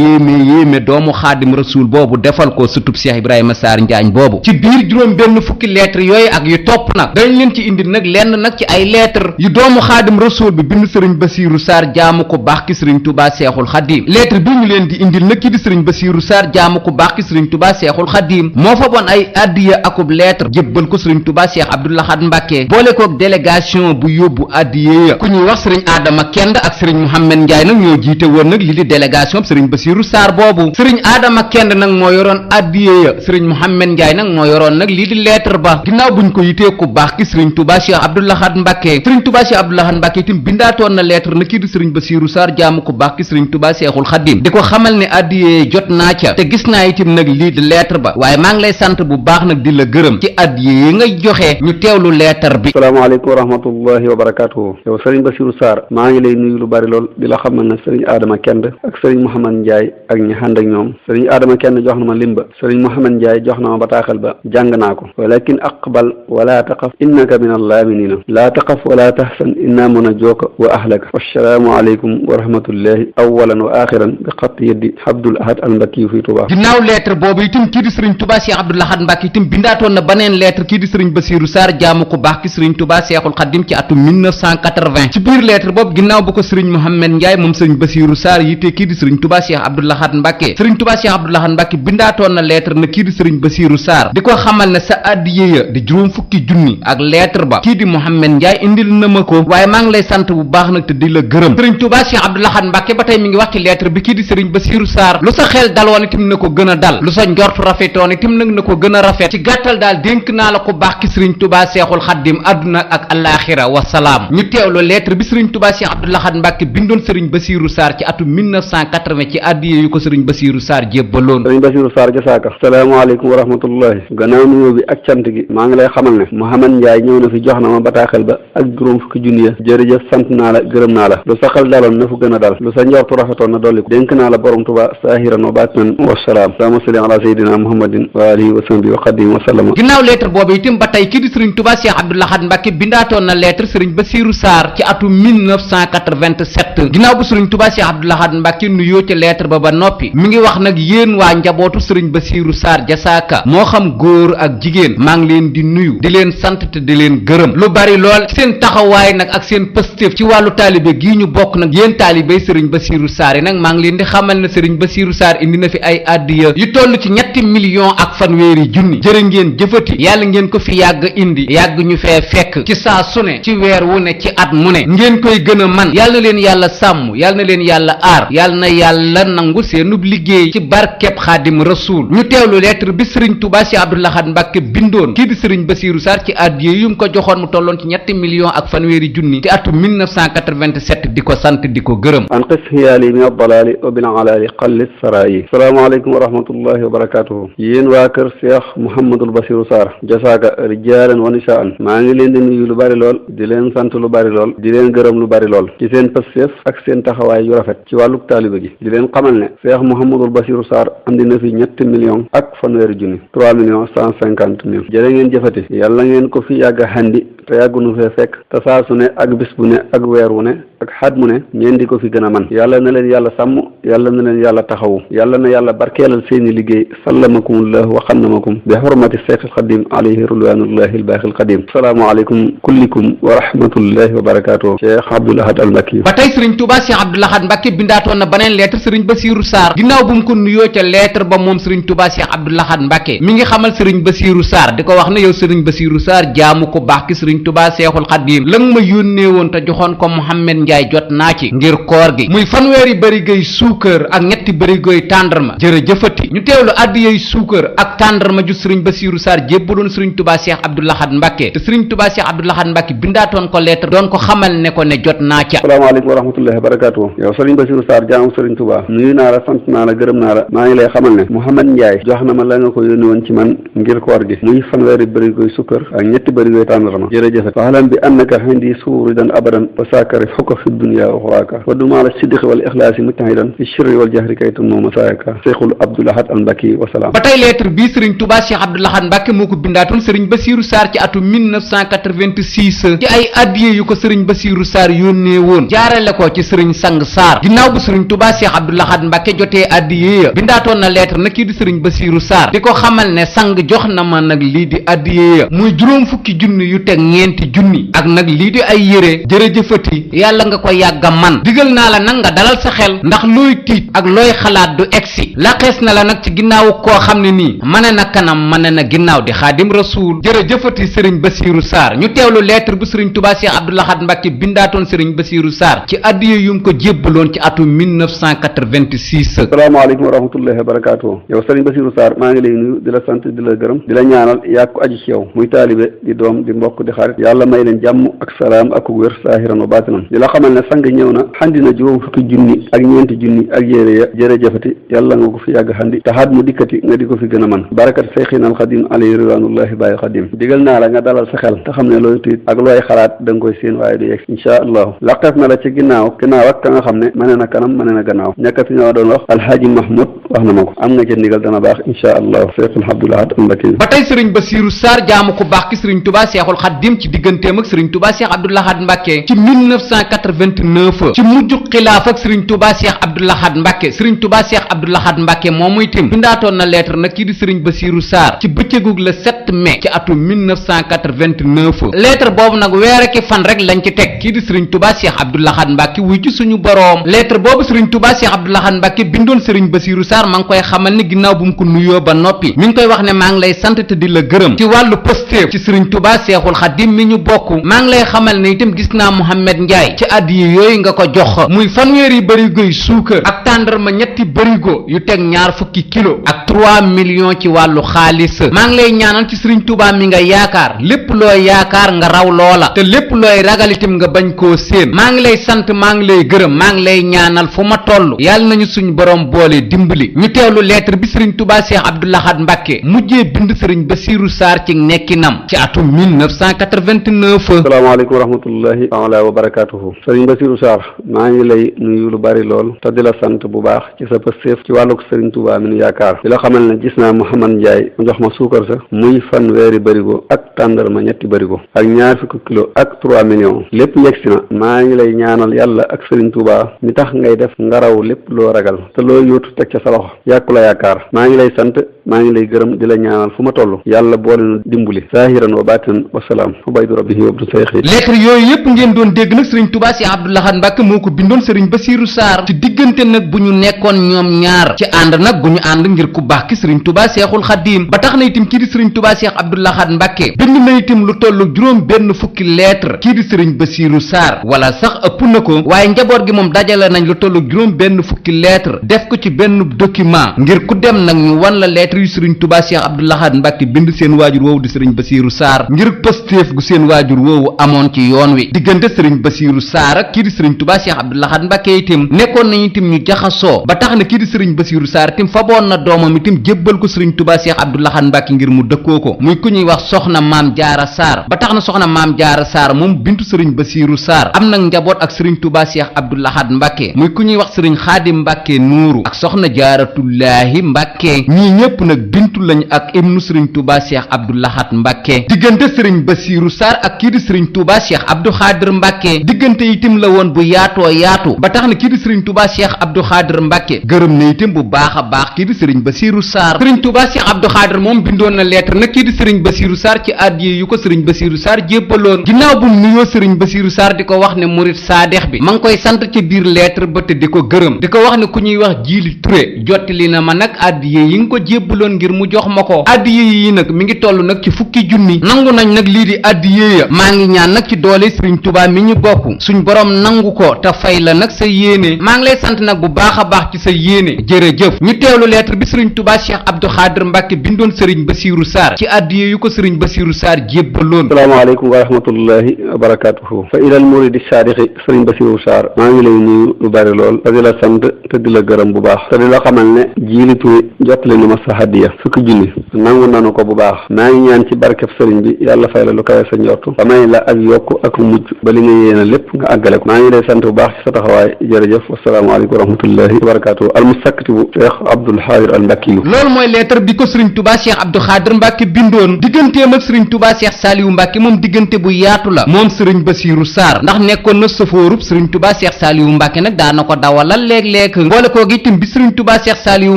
yéeme doomu xaadim rasul boobu defal ko sutub Cheikh Ibrahima Sarr Njaañ boobu ci biir juróom benn fukki lettre yooyu ak yu topp nag dañ leen ci indi nag lenn nag ci ay lettre yu doomu xaadim rasul bi bind sëriñ Bassirou Sarr jaamu ko baax ki sëriñ Touba Cheikhul Khadim lettre bi ñu leen di indil nag ki di sëriñ Bassirou Sarr jaamu ko baax ki sëriñ Touba Cheikhul Khadim moo fa bon ay addiya akub lettre jébbal ko sëriñ Touba Cheikh Abdou Lahad Mbacké boole koog délégation bu yóbbu addiya ya ku ñuy wax sëriñ Adama Kend ak sëriñ Mouhamed Ndiaye nag ñoo jiite woon nag li di délégation sëriñ Bassirou Sarr boobu sëriñ Adama Kend nag moo yoroon addiya ya sëriñ Mouhamed Ndiaye nag moo yoroon nag lii di lettre ba ginnaaw buñ ko yitee ku baax ki sëriñ Touba Cheikh Abdou Lahad Mbacké sëriñ Touba Cheikh Abdou Lahad Mbacké itam bindaatoon na lettre na kii di sëriñ Bassirou Sarr jaamu ku baax ki sëriñ Touba Cheikhul Khadim di ko xamal ne addiya jot naa ca te gis naa itam nag lii di lettre ba waaye maa ngi lay sant bu baax nag di la gërëm ci addiya yi nga joxe ñu teewlu lettre bi. salaamaaleykum wa rahmatullahi wa barakaatuhu. yow sëriñ Bassirou Sarr maa ngi lay nuyu lu bari lool di la xamal ne sëriñ Adama Kend ak sëriñ Mouhamed Ndiaye ak ñi ànd ak ñoom sëriñ Adama Kend jox na ma limba sëriñ Mouhamed Ndiaye jox na ma bataaxal ba jàng naa ko walakin aqbal wala taqaf innaka min allaminina laa taqaf wala tahsan inna munajjooka wa ahlaka wassalaamu aleykum wa rahmatullahi awalan wa axiran bi xat yeddi Abdoul Ahad al Mbakki fi Touba. ginnaaw lettre boobu itam kii di sëriñ Touba Cheikh Abdou Lahad Mbacké itam bindaatoon na baneen lettre kii di sëriñ Bassirou Sarr jaamu ko baax ki sëriñ Touba Cheikhul Khadim ci atum 1980 ci biir lettre boobu ginnaaw bu ko sëriñ Mouhamed Ndiaye moom sëriñ Bassirou Sarr yite kii di sëriñ Touba Cheikh Abdou Lahad Mbacké sëriñ Touba Cheikh Abdou Lahad Mbacké bindaatoon na lettre na kii di sëriñ Bassirou Sarr di ko xamal ne sa addiya di juróom fukki junni ak lettre ba kii di Mouhamed Ndiaye indil na ma ko waaye maa ngi lay sant bu baax nag te di la gërëm sëriñ Touba Cheikh Abdou Lahad Mbacké ba tey mi ngi wax ci lettre bi kii di sëriñ Bassirou Sarr lu sa xel daloon itam na ko gën a dal lu sa njort rafetoon itam nag na ko gën a rafet ci gàttal daal dénk naa la ko baax ki sëriñ Touba Cheikhul Khadim adduna ak alaxira wasalaam ñu teewlu lettre bi sëriñ Touba Cheikh Abdou Lahad Mbacké bindoon sëriñ Bassirou Sarr ci atum 1980 ci addiya yu ko sëriñ Bassirou Sarr jébbaloon sëriñ Bassirou Sarr jasaaka salaamaaleykum wa rahmatullahi gannaaw nuyoo bi ak cant gi maa ngi lay xamal ne Mouhamed Ndiaye ñëw na fi jox na ma bataaxal ba ak juróom fukki junni ya jërëjëf sant naa la gërëm naa la lu sa xel daloon na fu gën a dal lu sa njortu rafetoon na dolli ko dénk naa la borom Touba saahiran wa baatinan wasalaam allahumma salli ala sayyidina muhammadin wa alihi wa sahbihi wa xadim wa sallam. ginnaaw lettre boobu itam ba tey kii di sëriñ Touba Cheikh Abdou Lahad Mbacké bindaatoon na lettre sëriñ Bassirou Sarr ci atum 1987 ginnaaw bu sëriñ Touba Cheikh Abdou Lahad Mbacké nuyoo ci lettre ba noppi mi ngi wax nag yéen waa njabootu sëriñ Bassirou Sarr jasaaka moo xam góor ak jigéen maa ngi leen di nuyu di leen sant te di leen gërëm lu bari lool seen taxawaay nag ak seen pëstéef ci wàllu taalibe gii ñu bokk nag yéen taalibey sëriñ Bassirou Sarr yi nag maa ngi leen di xamal ne sëriñ Bassirou Sarr indi na fi ay addiya yu toll ci ñetti millions ak fanweeri junni jërë ngeen jëfati yàlla ngeen ko fi yàgg indi yàgg ñu fee fekk ci saa su ne ci weer wu ne ci at mu ne ngeen koy gën a man yàlla na leen yàlla sàmm yàlla na leen yàlla aar yàlla na yàlla nangu seenub liggéey ci barkeb xaadim rasuul ñu teewlu lettre bi sëriñ Touba Cheikh Abdou Lahad Mbacké bindoon kii di sëriñ Bassirou Sarr ci addiya yu mu ko joxoon mu tolloon ci ñetti millions ak fanweeri junni ci atum 1987 di ko sant di ko gërëm an qis hiyaali min ad-dalaali wa bil alaali qallis saraayi salaamaaleykum wa rahmatullahi wa barakatuhu yéen waa kër Cheikh Mouhamadul Bassirou Sarr jasaaka rijaalan wa nisaan maa ngi leen di nuyu lu bari lool di leen sant lu bari lool di leen gërëm lu bari lool ci seen pëstéef ak seen taxawaay yu rafet ci wàlluk taaliba gi di leen xamal ne Cheikh Mouhamadul Bassirou Sarr andi na fi ñetti millions ak fanweeri junni 3,150,000 jërë ngeen jëfati yàlla ngeen ko fi yàgg xandi te yàggunu fee fekk te saa su ne ak bis bu ne ak weer wu ne ak xaat mu ne ngeen di ko fi gën a man yàlla na leen yàlla sàmm yàlla na leen yàlla taxawu yàlla na yàlla barkeelal seeni liggéey sallamakumullah wa xannamakum bi xurmati Seex Xadim alayhi ridwanullahi albaaxi alqadim asalaamaaleykum kullikum wa rahmatullahi wa barakatuh Cheikh Abdou Lahad al Mbakki ba tey sëriñ Touba Cheikh Abdou Lahad Mbacké bindaatoon na beneen lettre sëriñ Bassirou Sarr ginnaaw bu mu ko nuyoo ca lettre ba moom sëriñ Touba Cheikh Abdou Lahad Mbacké mi ngi xamal sëriñ Bassirou Sarr di ko wax ne yow sëriñ Bassirou Sarr jaamu ko baax ki sëriñ Touba Cheikhul Khadim la nga ma yónnee woon te joxoon ko Mouhamed Ndiaye jot naa ci ngir koor gi muy fanweeri bërigëy suukar ak ñetti bërigëy tàndarma jërëjëfati ñu teewlu addiyey suukar ak tàndarma ju sëriñ Bassirou Sarr jébbaloon sëriñ Touba Cheikh Abdou Lahad Mbacké te sëriñ Touba Cheikh Abdou Lahad Mbacké bindaatoon ko lettre doon ko xamal ne ko ne jot naa ca asalaamaaleykum wa rahmatullahi wa barakatuh yow sëriñ Bassirou Sarr jaamu sëriñ Touba nuyu naa la sant naa la gërëm naa la maa ngi lay xamal ne Mouhamed Ndiaye jox na ma la nga ko yónni woon ci man ngir koor gi muy fanweeri bërigëy suukar ak ñetti bërigëy tàndarma jërëjëfati waxlam bi annaka indi suuridan abadan wa saakari xukka fi dunya wa uxraaka wa dumaa la siddiqi wal ixlaasi mujtahidan fi shirri wal jahri kay tunnu masaayaka Cheikhul Abdou Lahad al Mbakki wasalaam ba tey lettre bi bii sëriñ Touba Cheikh Abdou Lahad Mbacke moo ko bindaatoon sëriñ Bassirou Sarr ci atum 1986 ci ay addiye yu ko sëriñ Bassirou Sarr yónnee woon jaarale ko ci sëriñ Sang Sarr ginnaaw bu sëriñ Touba Cheikh Abdou Lahad Mbacke jotee addiye ya bindaatoon na lettre na kii di sëriñ Bassirou Sarr di ko xamal ne sang jox na ma nag lii di addiye ya muy juróom fukki junni yu teg ñeenti junni ak nag lii di ay yére jërëjëfati yàlla nga ko yàgga man digal naa la nag nga dalal sa xel ndax looy tiit ak looy xalaat du egsi laqees na la nag ci ginnaaw koo xam ne nii mane na kanam mane na ginnaaw di xaadim rasuul jërëjëfati sëriñ Bassirou Sarr ñu teewlu lettre bu sëriñ Touba Cheikh Abdou Lahad Mbacke bindaatoon sëriñ Bassirou Sarr ci addiye yu mu ko jébbaloon ci atum 1986. asalaamaaleykum wa rahmatullahi wa barakaatu. yow sëriñ Bassirou Sarr maa ngi lay nuyu di la sant di la gërëm di la ñaanal yàgg ko aji ci yow muy taalibe di doom di mbokk di xarit yàlla may leen jàmm ak salaam ak wér saahiran wa baatinan di la xamal ne sang ñëw na xandi na juróom fukki junni ak ñeenti junni ak yére ya jërëjëfati yàlla nga ko fi yàgg xandi taxaat mu dikkati nga di ko fi gën a man barakat seyxina al xadim alayhi ridwanullahi bàyyi xadim digal naa la nga dalal sa xel te xam ne looy tiit ak looy xalaat da nga koy séen waaye du yegg insha allahu laqeef na la ci ginnaaw ak ka nga xam ne mane na kanam mane na gannaaw ñàkkati ñoo doon wax alhaaji mahmoud wax na ma ko am nga ca ndigal dana baax insha allahu Seexul Abdou Lahad Mbacke ba tey sëriñ Bassirou Sarr jaamu ko baax ki sëriñ Touba Seexul Xadim ci digganteem ak sëriñ Touba Cheikh Abdou Lahad Mbacke ci 1989 ci mujj xilaaf ak sëriñ Touba Cheikh Abdou Lahad Mbacke sëriñ Touba Cheikh Abdou Lahad Mbacke moom muy tim bindaatoon na lettre nag kii di sëriñ Bassirou Sarr ci bëccëgug le 7 mai ci atum 1989 lettre boobu nag weer ak fan rek lañ ci teg kii di sëriñ Touba Cheikh Abdou Lahad Mbacke wuy ci suñu boroom lettre boobu sëriñ Touba Cheikh Abdou Lahad Mbacke bindoon sëriñ Bassirou Sarr maa ngi koy xamal ni ginnaaw bu mu ko nuyoo ba noppi mi ngi koy wax ne maa ngi lay sant te di la gërëm ci wàllu pëstéef ci sëriñ Touba Seexul Xadim mi ñu bokk maa ngi lay xamal ne itam gis naa Mouhamed Ndiaye ci addiye yooyu nga ko jox muy fanweeri bërigo yu suukar ak tàndarma ñetti bërigo yu teg ñaar fukki kilo ak 3 millions ci wàllu xaalis maa ngi lay ñaanal ci sëriñ Touba mi nga yaakaar lépp looy yaakaar nga raw loola te lépp looy ragal itam nga bañ koo séen maa ngi lay sant maa ngi lay gërëm maa ngi lay ñaanal fu ma toll yàlla nañu suñu borom boole dimbali ñu teewlu lettre bi sëriñ Touba Cheikh Abdou Lahad Mbacke mujjee bind sëriñ Bassirou Sarr ci nekkinam ci atum 1989. asalaamaaleykum wa rahmatullahi taala wa barakatuhu sëriñ Bassirou Sarr maa ngi lay nuyu lu bari lool te di la sant bu baax ci sa pëstéef ci wàllug sëriñ Touba mi nu yaakaar di la xamal ne gis naa Mouhamad Ndiaye mu jox ma suukar sa muy fanweeri bërigo ak tàndarma ñetti bërigo ak ñaar fukki kilo ak 3 millions lépp yegsi na maa ngi lay ñaanal yàlla ak sëriñ Touba mi tax ngay def nga raw lépp loo ragal te loo yóotu teg ca sa loxo yàkku la yaakaar maa ngi lay sant maa ngi lay gërëm di la ñaanal fu ma toll yàlla boole nu dimbali saahiran wa baatinan wasalaam ubaydu rabbihi wa abdu sayxi lettre yooyu yëpp ngeen doon dégg nag sëriñ Touba Cheikh Abdou Lahad Mbacke moo ko bindoon sëriñ Bassirou Sarr ci diggante nag bu ñu nekkoon ñoom ñaar ci ànd nag gu ñu ànd ngir ku baax ki sëriñ Touba Cheikhul Xadim ba tax na itam kii di sëriñ Touba Cheikh Abdou Lahad Mbacke bind na itam lu toll juróom benn fukki lettre kii di sëriñ Bassirou Sarr wala sax ëpp na ko waaye njaboot gi moom dajale nañ lu toll juróom benn fukki lettre def ko ci benn document ngir ku dem nag ñu wan la lettre yu sëriñ Touba Cheikh Abdou Lahad Mbacke bind seen waajur woowu di sëriñ Bassirou Sarr ngir pëstéef gu seen waajur woowu amoon ci yoon wi diggante sëriñ Bassirou Sarr ak kii di sëriñ Touba Cheikh Abdou Lahad Mbacke itam nekkoon nañu itam ñu jaxasoo ba tax na kii di sëriñ Bassirou Sarr itam faboon na doomam itam jébbal ko sëriñ Touba Cheikh Abdou Lahad Mbacke ngir mu dëkkoo ko muy ku ñuy wax soxna maam jaara Sarr ba tax na soxna maam jaara Sarr moom bintu sëriñ Bassirou Sarr am nag njaboot ak sëriñ Touba Cheikh Abdou Lahad Mbacke muy ku ñuy wax sëriñ Xaadim Mbacke nuuru ak soxna jaaratullaahi Mbacke ñii ñëpp nag bintu lañ ak ibnu sëriñ Touba Cheikh Abdou Lahad Mbacke diggante sëriñ Bassirou Sarr ak kii di sëriñ Touba Cheikh Abdou Khadir Mbacke diggante itam la woon bu yaatoo yaatu ba tax na kii di sëriñ Touba Cheikh Abdou Khadir Mbacke gërëm na itam bu baax a baax kii di sëriñ Bassirou Sarr sëriñ Touba Cheikh Abdou Khadir moom bindoon na lettre nag kii di sëriñ Bassirou Sarr ci addiye yu ko sëriñ Bassirou Sarr jébbaloon ginnaaw bu nuyoo sëriñ Bassirou Sarr di ko wax ne murit saadex bi ma ngi koy sant ci biir lettre ba te di ko gërëm di ko wax ne ku ñuy wax Jiili Touré jottali na ma nag addiye yi nga ko jébbaloon ngir mu jox ma ko addiye yi nag mi ngi toll nag ci fukki junni nangu nañ nag lii di addiye ya maa ngi ñaan nag ci doole sëriñ Touba mi ñu bokk suñ borom nangu ko te fay la nag sa yéene maa ngi lay sant nag bu baax a baax ci sa yéene jërëjëf ñu teewlu lettre bi sëriñ Touba Cheikh Abdou Khadir Mbacke bindoon sëriñ Bassirou Sarr ci addiye yu ko sëriñ Bassirou Sarr jébbaloon asalaamaaleykum wa rahmatullahi wa barakatuhu fa ilal muridi saadiqi sëriñ Bassirou Sarr maa ngi lay nuyu lu bari lool te di la sant te di la gërëm bu baax te di la xamal ne Jiili Touré jottali na ma sa hadiya fukki junni nangu nanu ko bu baax maa ngi ñaan ci barkeb sëriñ bi yàlla fay la lu kawe sa njortu ba may la ak yokk ak mujj ba li nga yéene lépp nga àggale ko maa ngi lay sant bu baax ci sa taxawaay jërëjëf wasalaamaaleykum wa rahmatullahi wa barakatuh al mustaktibu Cheikh Abdoul Xaadir al Mbakki yu loolu mooy lettre bi ko sëriñ Touba Cheikh Abdou Khadr Mbacke bindoon digganteem ak sëriñ Touba Cheikh Saliou Mbacke moom diggante bu yaatu la moom sëriñ Bassirou Sarr ndax nekkoon na sëfoorub sëriñ Touba Cheikh Saliou Mbacke nag daana ko dawalal léeg-léeg boole koo gi itam bi sëriñ Touba Cheikh Saliou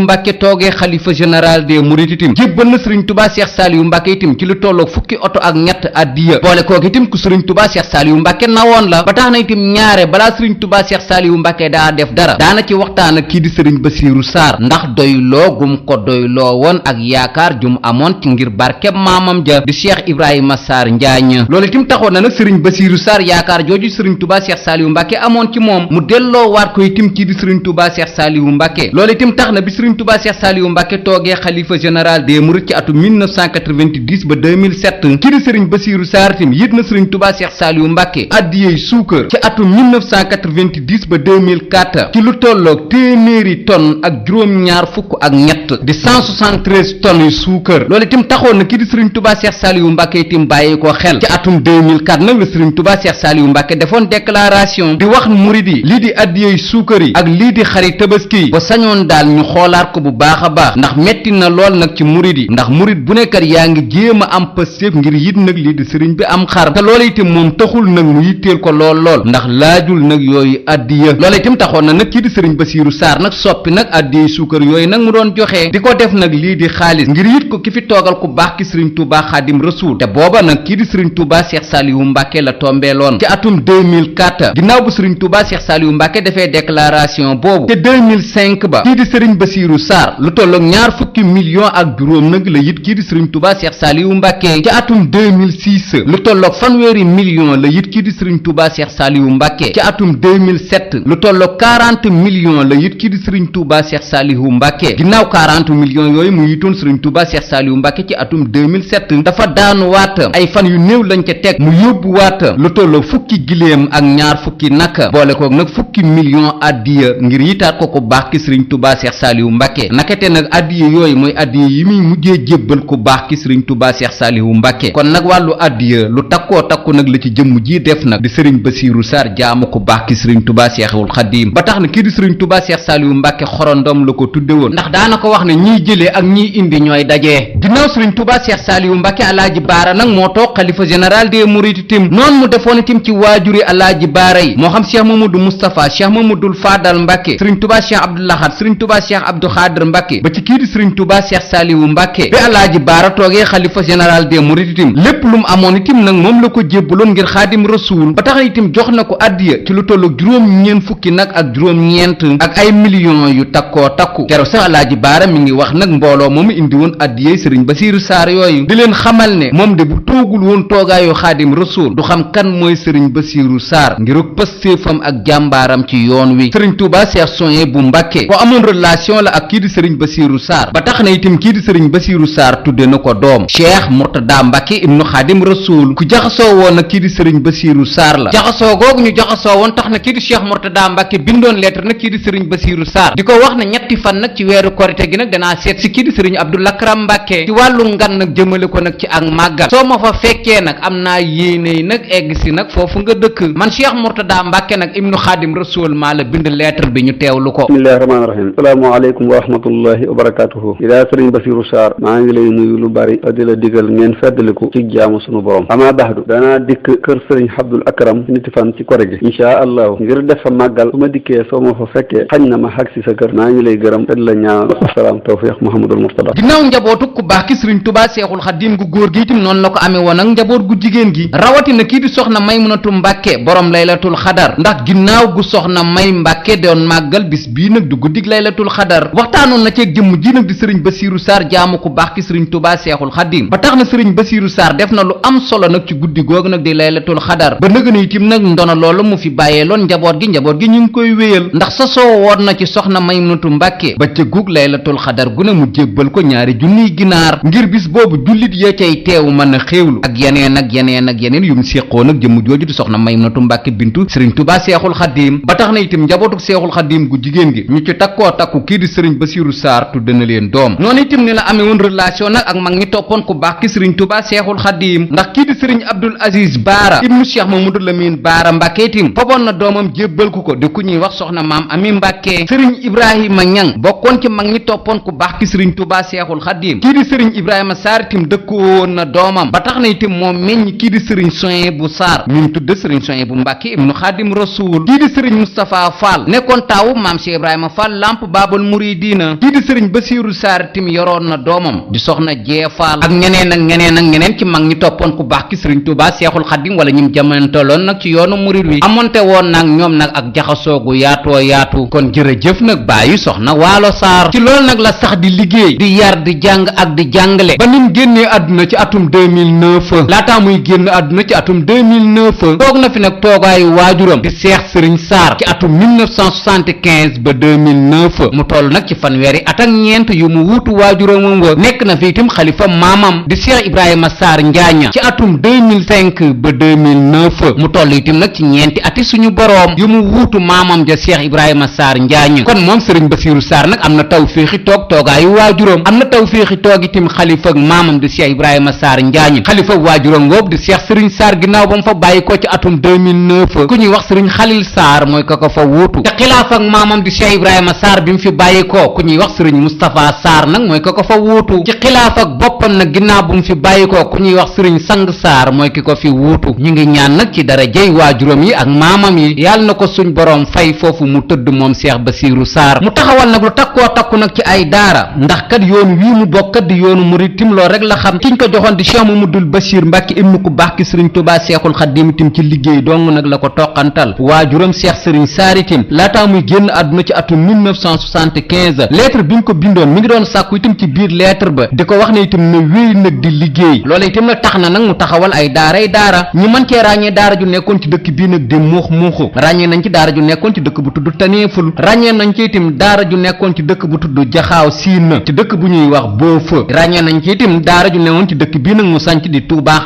Mbacke toogee xalifa général des mourides itam jébbal na sëriñ Touba Cheikh Saliou Mbacke itam ci lu tolloog fukki oto ak ñett addiya boole koo gi itam ku sëriñ Touba Cheikh Saliou Mbacke nawoon la ba tax na itam ñaare balaa sëriñ Touba Cheikh Saliou Mbacke daa def dara daana ci waxtaan ak kii di sëriñ Bassirou Sarr ndax doyloo gum ko doyloo woon ak yaakaar jum amoon ci ngir barkeb maamam ja di Cheikh Ibrahima Sarr Njaañ loolu itam taxoon na nag sëriñ Bassirou Sarr yaakaar jooju sëriñ Touba Cheikh Saliou Mbacke amoon ci moom mu delloo waat ko itam kii di sëriñ Touba Cheikh Saliou Mbacke loolu itam tax na bi sëriñ Touba Cheikh Saliou Mbacke toogee xalifa général des mourides ci atum 1990 ba 2007 kii di sëriñ Bassirou Sarr itam yit na sëriñ Touba Cheikh Saliou Mbacke addiyey suukar ci atum 1990 ba 2004 ci lu tolloog téeméeri tonne ak juróom-ñaar fukk ak ñett di 173 tonnes yu suukar loolu itam taxoon na kii di sëriñ Touba Cheikh Saliou Mbacke itam bàyyi ko xel ci atum 2004 nag la sëriñ Touba Cheikh Saliou Mbacke defoon déclaration di wax murid yi lii di addiyey suukar yi ak lii di xari tabaski yi ba sañoon daal ñu xoolaat ko bu baax a baax ndax metti na lool nag ci murid yi ndax murid bu nekkat yaa ngi jéem a am pëstéef ngir yit nag lii di sëriñ bi am xar te loolu itam moom taxul nag mu yitteel ko lool ndax laajul nag yooyu addiya loolu itam taxoon na nag kii di sëriñ Bassirou Sarr nag soppi nag addiyey suukar yooyu nag mu doon joxe di ko def nag lii di xaalis ngir yit ko ki fi toogal ku baax ki sëriñ Touba Xaadim Rasuul te booba nag kii di sëriñ Touba Cheikh Saliou Mbacke la tombeeloon ci atum 2004 ginnaaw bu sëriñ Touba Cheikh Saliou Mbacke defee déclaration boobu te 2005 ba kii di sëriñ Bassirou Sarr lu tolloog ñaar fukki million ak juróom nag la yit kii di sëriñ Touba Cheikh Saliou Mbacke ci atum 2006 lu tolloog fanweeri million la yit kii di sëriñ Touba Cheikh Saliou Mbacke ci atum 2007 lu tolloog 40 millions la yit kii di sëriñ Touba Cheikh Saliou Mbacke ginnaaw 40 millions yooyu mu yitoon sëriñ Touba Cheikh Saliou Mbacke ci atum 2007 dafa daanu waat ay fan yu néew lañ ca teg mu yóbbu waat lu tolloog fukki giléem ak ñaar fukki naka boole koog nag fukki million addiya ngir yitaat ko baax ki sëriñ Touba Cheikh Saliou Mbacke nakate nag addiya yooyu mooy addiya yi muy mujjee jébbal ku baax ki sëriñ Touba Cheikh Saliou Mbacke kon nag wàllu addiya lu takkoo takku nag la ci jëmm ji def nag di sëriñ Bassirou Sarr jaamu ku baax ki sëriñ Touba Cheikhul Khadim ba tax na kii di sëriñ Touba Cheikh Saliou Mbacke xorondom la ko tudde woon ndax daana ko wax ne ñiy jëlee ak ñiy indi ñooy dajee ginnaaw sëriñ Touba Cheikh Saliou Mbacke alaaji baara nag moo toog xalifa général des mourides tim noonu mu defoon itam ci waajuri alaaji baara yi moo xam Cheikh Mamadou Moustapha Cheikh Mamadou Fadal Mbacke sëriñ Touba Cheikh Abdou Lahad sëriñ Touba Cheikh Abdou Khadr Mbacke ba ci kii di sëriñ Touba Cheikh Saliou Mbacke bi alaaji baara toogee xalifa général des mourides itam lépp lu mu amoon itam nag moom la ko jébbaloon ngir xaadim rasuul ba tax itam jox na ko addiya ci lu tollu juróom-ñeent fukki nag ak juróom-ñeent ak ay millions yu takkoo takku keroog sax alaaji baara mi ngi wax nag mbooloo moomu indi woon addiyey sëriñ Bassirou Sarr yooyu di leen xamal ne moom de bu toogul woon toogaayu xaadim rasuul du xam kan mooy sëriñ Bassirou Sarr ngirug pastéefam ak jàmbaaram ci yoon wi sëriñ Touba Cheikh Soye bu Mbacke ko amoon relation la ak kii di sëriñ Bassirou Sarr ba tax na itam kii di sëriñ Bassirou Sarr tudde na ko doom Cheikh Mourtada Mbacke ibnu xaadim rasuul ku jaxasoo woon nag kii di sëriñ Bassirou Sarr la jaxasoo googu ñu jaxasoo woon tax na kii di Cheikh Mourtada Mbacke bindoon lettre nag kii di sëriñ Bassirou Sarr di ko wax ne ñetti fan nag ci weeru korite gi nag danaa seet si kii di sëriñ Abdou Lakram Mbacke ci wàllu ngan nag jëmale ko nag ci ak màggal soo ma fa fekkee nag am naa yéene nag egg si nag foofu nga dëkk man Cheikh Mourtada Mbacke nag ibnu xaadim rasul maa la bind lettre bi ñu teewlu ko. bismillahi rahmaani rahim asalaamaaleykum wa rahmatullahi wa barakatuhu ilaa sëriñ Bassirou Sarr maa ngi lay nuyu lu bari di la digal ngeen feddaliku ci jaamu sunu borom amaa baxdu danaa dikk kër sëriñ Abdul Akram ci niti fan ci kore gi inchaa allahu ngir def fa màggal su ma dikkee soo ma fa fekkee xañ na ma xag si sa kër maa ngi lay gërëm te di la ñaanal asalaam tawfiq Muhammadul Murtada. ginnaaw njabootu ku baax ki sëriñ Touba Seexul Xadim gu góor gi itam noonu la ko amee woon ak njaboot gu jigéen gi rawatina kii di soxna Maymunatu Mbàkke borom laylatul xadar ndax ginnaaw gu soxna May Mbàkke doon màggal bis bii nag du guddig laylatul xadar waxtaanoon na ceeg jëmm ji nag di sëriñ Bassirou Sarr jaamu ku baax ki sëriñ Touba Seexul Xadim ba tax na sëriñ Bassirou Sarr def na lu am solo nag ci guddi googu nag di laylatul xadar ba nëgëna itam nag ndono loolu mu fi bàyyeeloon njaboot gi ñu ngi koy wéyal ndax sasoo woon na ci soxna Maymunatu Mbàkke ba ca gug laylatul xadar gu ne mu jébbal ko ñaari junniy ginaar ngir bis boobu jullit ya cay teew mën a xéewlu ak yeneen yu mu séqoo nag jëmm jooju di soxna Maymunatu Mbàkke bintu sëriñ Touba Seexul Xadim ba tax na itam njabootuk Seexul Xadim gu jigéen gi ñu ci takkoo takku kii di sëriñ Bassirou Sarr tudde na leen doom noonu itam ni la amee amee woon relation nag ak mag ñi toppoon ku baax ki sëriñ Tuubaa Seexul Xadiim ndax kii di sëriñ Abdul Aziz Baara ibnu Cheikh Mamadou Lamine Baara Mbàkke itam foboon na doomam jébbal ko di ku ñuy wax soxna maam Ami Mbàkke sëriñ Ibrahima Ñang bokkoon ci mag ñi toppoon ku baax ki sëriñ Tuubaa Seexul Xadiim kii di sëriñ Ibrahima Sarr itam dëkku woon na doomam ba tax na itam moom meññ kii di sëriñ Souhaïbou Sarr ñu tudd sëriñ Souhaïbou Mbàkke ibnu Xaadim Rasuul kii di sëriñ Moustapha Fall nekkoon taawu maam Cheikh Ibrahima Fall lamp Baabul Muridiina kii di sëriñ Basiiru Sarr itam yoroon na doomam di soxna Jee Fall ak ñeneen ci mag ñi toppoon ku baax ki sëriñ Tuubaa Seexul Xadiim wala ñim jamantaloon nag ci yoonu murid wi amonte woon nag ñoom nag ak jaxasoogu yaatu kon jërëjëf nag bàyyi soxna Waalo Sarr ci loolu nag la sax di liggéey di yar di jàng ak di jàngale ba nim génnee àdduna ci atum 2009 laataa muy génn àdduna ci atum 2009 toog na fi nag toogaayu waajuram di Seex Sëriñ Sarr ci atum 1975 ba 2009 mu toll nag ci fanweeri at ak ñeent yu mu wuutu waajuram wa nekk na fi itam xalifa maamam di Cheikh Ibrahima Sarr Njaaña ci atum 2005 ba 2009 mu toll itam nag ci ñeenti ati suñu boroom yu mu wuutu maamam ja Cheikh Ibrahima Sarr Njaaña kon moom Sëriñ Basiiru Sarr nag am na tawféexi toogaayu waajuram am na tawféexi toog itam xalifa ak maamam di Cheikh Ibrahima Sarr Njaaña xalifa waajuram boobu di Cheikh Sëriñ Sarr ginnaaw ba mu fa bàyyi ko ci atum 2009 ku ñuy wax Sëriñ Xalil Sarr mooy ka ko fa wuutu te xilaaf ak maamam di Cheikh Ibrahima Sarr bi mu fi bàyyi ko ku ñuy wax Sëriñ Moustapha Sarr nag mooy ka ko fa wuutu ci xilaaf ak boppam nag ginnaaw bu mu fi bàyyi ko ku ñuy wax Sëriñ Sang Sarr mooy ki ko fi wuutu ñu ngi ñaan nag ci dara jey waajuram yi ak maamam yi yàlla na ko suñ boroom fay foofu mu tëdd moom Cheikh Basiiru Sarr mu taxawal nag lu takkoo takku nag ci ay daara ndax kat yoonu wii mu bokk kat di yoonu murid tim lool rek la xam kiñ ko joxoon di Cheikh Mamadul Bachir Mbàkke ibnu ku baax ki Sëriñ Tuubaa Seexul Xadiim tim ci liggéey dong nag la ko toqantal waajuram Cheikh Sëriñ Sarr itam laataa muy génn àdduna ci atum 1975 lettre bi ñu ko bindoon mi ngi doon sàkku itam ci biir lettre ba di ko wax ne itam na wéy nag di liggéey loola itam nag tax na nag mu taxawal ay daara ñu mën cee ràññee daara ju nekkoon ci dëkk bii nag di muux ràññee nañ ci daara ju nekkoon ci dëkk bu tudd Taneeful ràññee nañ ci itam daara ju nekkoon ci dëkk bu tudd Jaxaaw Siin ci dëkk bu ñuy wax Boofa ràññee nañ ci itam daara ju newoon ci dëkk bii nag mu sanc di Touba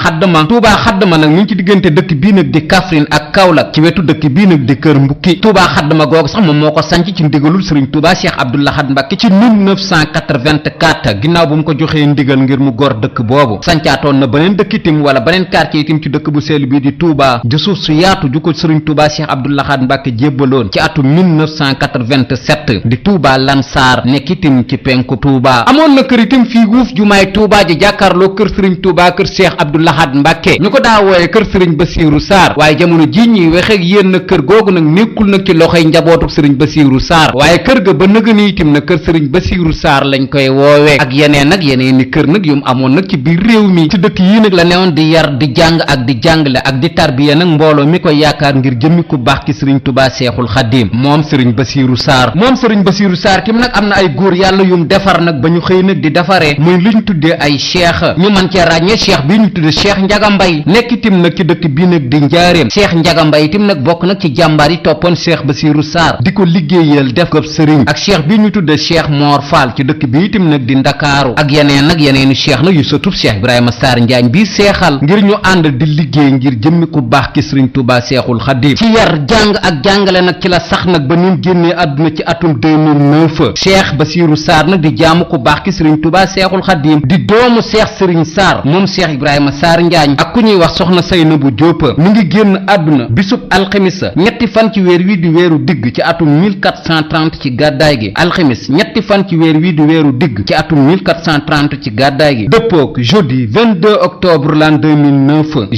Xaddama nag mi ngi ci diggante dëkk bii nag di Kaffrine ak Kaolack ci wetu dëkk bii nag di Kër Mbukki Touba Xaddama googu sax moom moo ko sanc ci ndigalul Sëriñ Touba Cheikh Abdou Lahad Mbacké ci 1984 ginnaaw bu mu ko joxee ndigal ngir mu gor dëkk boobu sancaatoon na beneen dëkk itam wala beneen quartier itam ci dëkk bu sell bii di Touba ju suuf su yaatu ju ko Sëriñ Touba Cheikh Abdou Lahad Mbacké jébbaloon ci atum 1987 di Touba Lansar nekk itam ci penku Touba amoon na kër itam fii wuuf jumaay Touba ji jàkkaarloo kër Sëriñ Touba kër Cheikh Abdou Lahad Mbacké ñu ko daa wooye kër Sëriñ Basiiru Sarr waaye jamono ji ñuy waxe ak yéen na kër googu nag nekkul nag ci loxoy njabootu Sëriñ Basiiru Sarr waaye kër ga ba nëgëni itam na kër Sëriñ Basiiru Sarr lañ koy woowee ak yeneen ni kër nag yu mu amoon nag ci biir réew mi ci dëkk yii nag la newoon di yar di jàng ak di jàngale ak di tarbiya nag mbooloo mi koy yaakaar ngir jëmmi ku baax ki Sëriñ Tuubaa Seexul Xadiim moom Sëriñ Basiiru Sarr tim nag am na ay góor yàlla yum defar nag ba ñu xëy nag di defaree muy luñ tuddee ay cheikh ñu mën cee ràññee cheikh bii ñu tuddee Cheikh Njaga Mbay nekk tim nag ci dëkk bii nag di Njaaréem Cheikh Njaga Mbay tim nag bokk nag ci jàmbaar yi toppoon Cheikh Basiiru Sarr di ko liggéeyal def ko sëriñ ak cheikh bii ñu tuddee Cheikh Mor Fall ci dëkk bi itam nag di Ndakaaru ak yeneeni cheikh nag yu sëtub Cheikh Ibrahima Sarr Njaañ bii seexal ngir ñu ànd di liggéey ngir jëmmi ku baax ki Sëriñ Tuubaa Seexul Xadiim ci yar jàng ak jàngale nag ci la sax nag ba nim génnee àdduna ci atum 2009 Cheikh Basiiru Sarr nag di jaamu ku baax ki Sëriñ Tuubaa Seexul Xadiim di doomu Cheikh Sëriñ Sarr moom Cheikh Ibrahima Sarr Njaañ ak ku ñuy wax soxna Saynabu Jóob mi ngi génn àdduna bisub alxemisa ñetti fan ci weer wi di weeru digg ci atum 1430 ci gàddaay gi alxemis ñetti fan ci weer wi di weeru digg ci atum 1430 ci gàddaay gi dëppook jeudi 22 octobre l'an 2009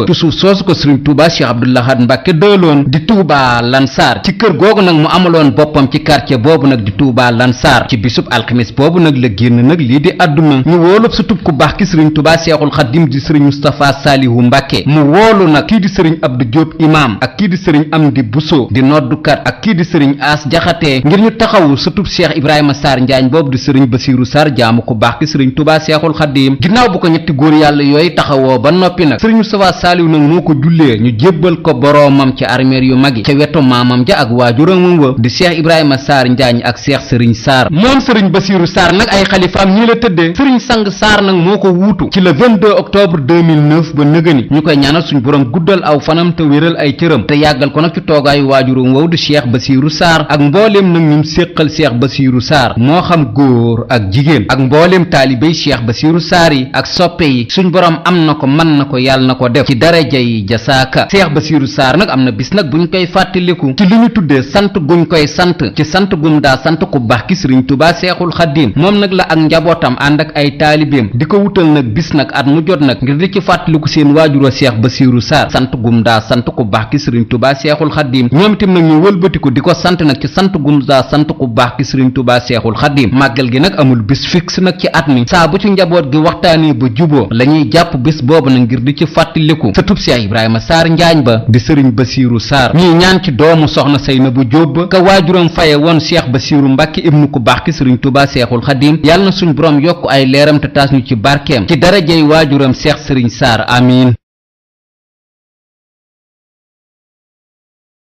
ci suuf soosu ko Sëriñ Tuubaa Cheikh Abdou Lahad Mbacké dëloon di Touba Lansar ci kër googu nag mu amaloon boppam ci quartier boobu nag di Touba Lansar ci bisub alxemis boobu nag la génn nag lii di àdduna ñu wóolub su tub ku baax ki Sëriñ Tuubaa Seexul Xadiim di Sëriñ Moustapha Salihu Mbacké mu woolu nag kii di Sëriñ Abdou Diop imam ak kii di Sëriñ Amdi Bousso di noddukat ak kii di Sëriñ As Jaxate ngir ñu taxawu su tub Cheikh Ibrahima Sarr Njaañ boobu di Sëriñ Basiiru Sarr jaamu ku baax ki Sëriñ Tuubaa Seexul Xadiim ginnaaw bu ko ñetti góor yàlla yooyu taxawoo ba noppi nag Sëriñ Moustapha Salihu nag moo ko jullee ñu jébbal ko boroomam ci armeer yu mag yi ca wetu maamam ja ak waajuram wa di Cheikh Ibrahima Sarr Njaañ ak Cheikh Sëriñ Sarr moom Sëriñ Basiiru Sarr nag ay xalifaam ñii la tëddee Sëriñ Sang Sarr nag moo ko wuutu ci le 22 octobre 2009 ba nëgëni ñu koy ñaanal suñu borom guddal aw fanam te wéral ay cëram te yàggal ko nag ci toogaayu waajuram wow di Cheikh Basiiru Sarr ak mbooleem nag ñum séqal Cheikh Basiiru Basiiru Saar moo xam góor ak jigéen ak mbooleem taalibey Cheikh Basiiru Saar yi ak soppe yi suñ boroom am na ko mën na ko yàlla na ko def ci daraja yi jasaaka Cheikh Basiiru Saar nag am na bis nag buñ koy fàttaliku ci li ñu tuddee sant guñ koy sant ci sant gum daa sant ku baax ki Sëriñ Tuubaa Seexul Xadiim moom nag la ak njabootam ànd ak ay taalibeem di ko wutal nag bis nag at mu jot nag ngir di ci fàttaliku seen waajur wa Cheikh Basiiru Saar sant gum daa sant ku baax ki Sëriñ Tuubaa Seexul Xadiim ñoom itam nag ñu wëlbatiku di ko sant nag ci sant gum daa sant ku baax ki Sëriñ Tuubaa Seexul Xadiim màggal gi nag amul bis fixe nag ci at mi saa bu ci njaboot gi waxtaanee ba juboo la ñuy jàpp bis boobu nag ngir di ci fàttaliku sëtub Cheikh Ibrahima Saar Njaañ ba di Sëriñ Basiiru Saar ñuy ñaan ci doomu soxna Seynabu Jóob ba ka waajuram faye woon Cheikh Basiiru Mbàkke ibnu ku baax ki Sëriñ Tuubaa Seexul Xadiim yàlla na suñ boroom yokk ay leeram te taas ñu ci barkeem ci darajey waajuram Cheikh Sëriñ Saar amiin